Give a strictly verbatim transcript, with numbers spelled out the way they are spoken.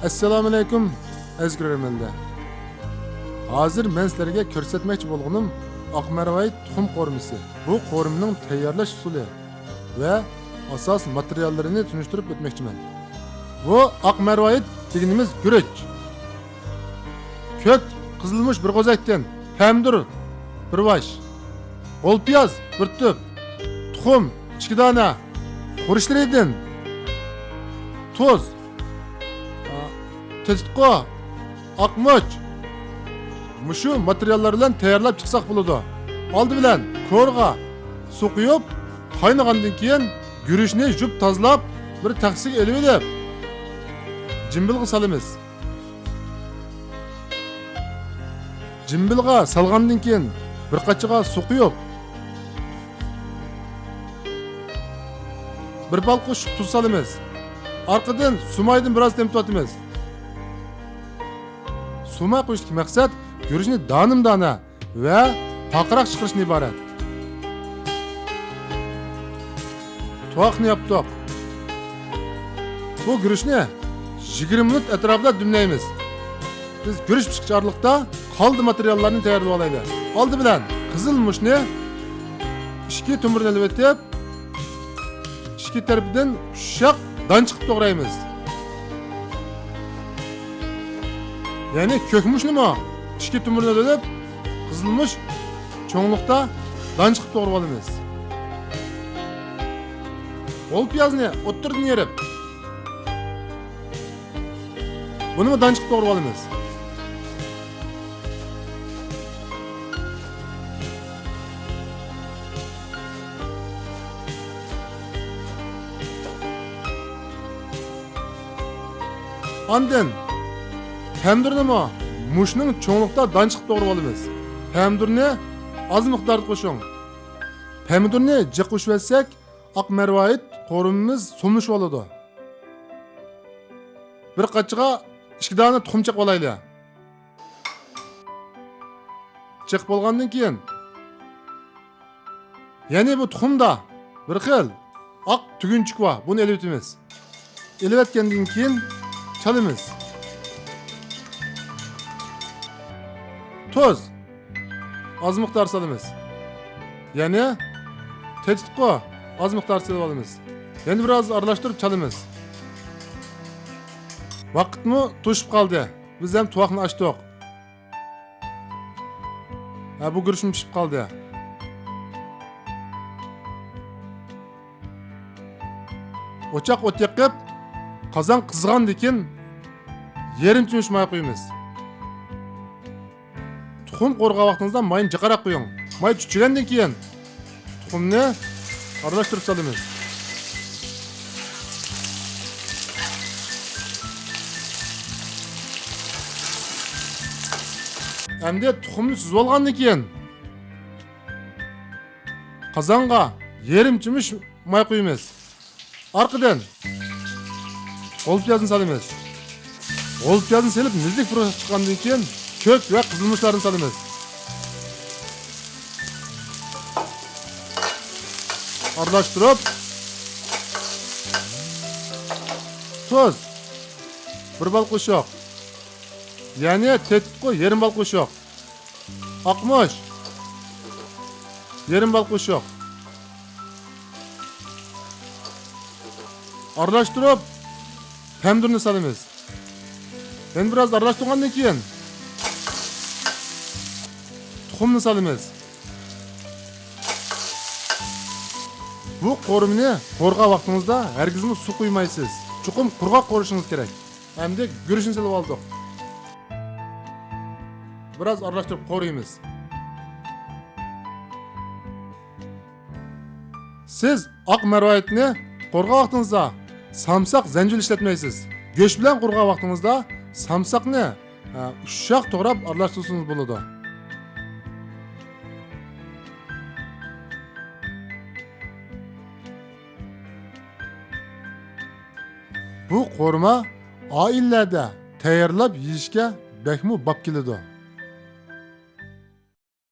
ئەسسالامۇئەلەيكۇم، ئەزىز كۆرەرمەنلەر. ھازىر مەن سىلەرگە كۆرسەتمەكچى بولغىنىم ئاق مەرۋايىت تۇخۇم قورۇمىسى. بۇ قورۇمىنىڭ تەييارلاش ئۇسۇلى ۋە ئاساسىي ماتېرىياللىرىنى تونۇشتۇرۇپ ئۆتمەكچىمەن. بۇ ئاق مەرۋايىت دېگىنىمىز گۈرۈچ. كۆك قىزىلمۇچ بىر غوزەكتىن، پەمىدۇر بىر باش، غول پىياز بىر تۈپ، تۇخۇم ئىككى دانە، خۇرۇچلىرىدىن، تۇز، تېتىتقۇ، ئاقمۇچ. مۇشۇ ماتېرىياللار بىلەن تەييارلاپ چىقساق بولىدۇ. ئالدى بىلەن كورىغا سۇ قۇيۇپ، قاينىغاندىن كېيىن گۈرۈچنى يۇيۇپ تازىلاپ، بىر تەخسىگە ئېلىۋېلىپ، جىمبىلغا سالىمىز. جىمبىلغا سالغاندىن كېيىن بىر قاچىغا سۇ قۇيۇپ، بىر پالقۇش تۇز سالىمىز. ئارقىدىن سۇمايدىن بىراز تېمىتىۋاتىمىز. سۇماي قۇيۇشتىكى مەقسەت گۈرۈچنى دانىمۇ دانە ۋە پارقىراق چىقىرىشتىن ئىبارەت. تۇۋاقنى ياپتۇق. بۇ گۈرۈچنى يىگىرمە مىنۇت ئەتراپىدا دۈملەيمىز. بىز گۈرۈچ پىشقىچە ئارىلىقتا قالدى ماتېرىياللارنى تەييارلىۋالايلى. ئالدى بىلەن قىزىل مۇچنى ئىككى تومۇرنى ئېلىۋېتىپ، ئىككى تەرىپىدىن ئۇششاق دانچىقىپ توغرايمىز. يەنى كۆك مۇچنىمۇ ئىككى تومۇرنى ئېلىپ، قىزىل مۇچ چوڭلۇقتا دانچىقىپ توغراپ ئالىمىز. غول پىيازنى ئوتتۇرىدىن يېرىپ، بۇنىمۇ دانچىقىپ توغراپ ئالىمىز. ئاندىن پەمىدۇرنىمۇ مۇشۇنىڭ چوڭلۇقتا دانچىقىپ توغراپ ئالىمىز. پەمىدۇرنى ئاز مىقداردا قوشۇڭ. پەمىدۇرنى جىق قوشۇۋەتسەك، ئاق مەرۋايىت قورۇمىمىز سوملىشىۋالىدۇ. بىر قاچىغا ئىككى دانە تۇخۇم چېقىۋالايلى. چېقىپ بولغاندىن كېيىن، يەنى بۇ تۇخۇمدا بىر خىل ئاق تۈگۈنچۈك بار، بۇنى ئېلىۋېتىمىز. ئېلىۋەتكەندىن كېيىن چالىمىز. تۇز ئاز مىقدار سالىمىز. يەنى تېتىتقۇ ئاز مىقدار سېلىۋالىمىز. يەنە بىر ئاز ئارىلاشتۇرۇپ چالىمىز. ۋاقىتمۇ توشۇپ قالدى. بىز ھەم تۇۋاقنى ئاچتۇق. ھە، بۇ گۈرۈچمۇ پىشىپ قالدى. ئوچاق ئوت يېقىپ، قازان قىزىغاندىن كېيىن يېرىم چۆمۈچ ماي قۇيىمىز. تۇخۇم قورۇغان ۋاقتىڭىزدا ماينى جىقراق قۇيۇڭ. ماي چۈچۈگەندىن كېيىن تۇخۇمنى ئارىلاشتۇرۇپ سالىمىز. ئەمدى تۇخۇمنى سۈزۈپ ئالغاندىن كېيىن، قازانغا يېرىم چۆمۈچ ماي قۇيىمىز. ئارقىدىن غول پىيازنى سالىمىز. غول پىيازنى سېلىپ، نېزىك پۇراپ چىققاندىن كېيىن، كۆك ۋە قىزىل مۇچلارنى سالىمىز. ئارىلاشتۇرۇپ، تۇز بىر بال قوشۇق، يەنى تېتىتقۇ يېرىم بال قوشۇق، ئاقمۇچ يېرىم بال قوشۇق. ئارىلاشتۇرۇپ، پەمىدۇرنى سالىمىز. يەنە بىراز ئارىلاشتۇرغاندىن كېيىن، تۇخۇمنى سالىمىز. بۇ قورۇمىنى قورۇغان ۋاقتىڭىزدا ھەرگىزمۇ سۇ قۇيمايسىز. چوقۇم قۇرغاق قورۇشىڭىز كېرەك. ئەمدى گۈرۈچنى سېلىپ ئالدۇق. بىراز ئارىلاشتۇرۇپ قورۇيمىز. سىز ئاق مەرۋايىتنى قورۇغان ۋاقتىڭىزدا سامساق، زەنجىۋىل ئىشلەتمەيسىز. گۆش بىلەن قورۇغان ۋاقتىڭىزدا سامساقنى، ھە، ئۇششاق توغراپ ئارىلاشتۇرسىڭىز بولىدۇ. بۇ قورۇما ئائىلىلەردە تەييارلاپ يېيىشكە بەكمۇ باب كېلىدۇ.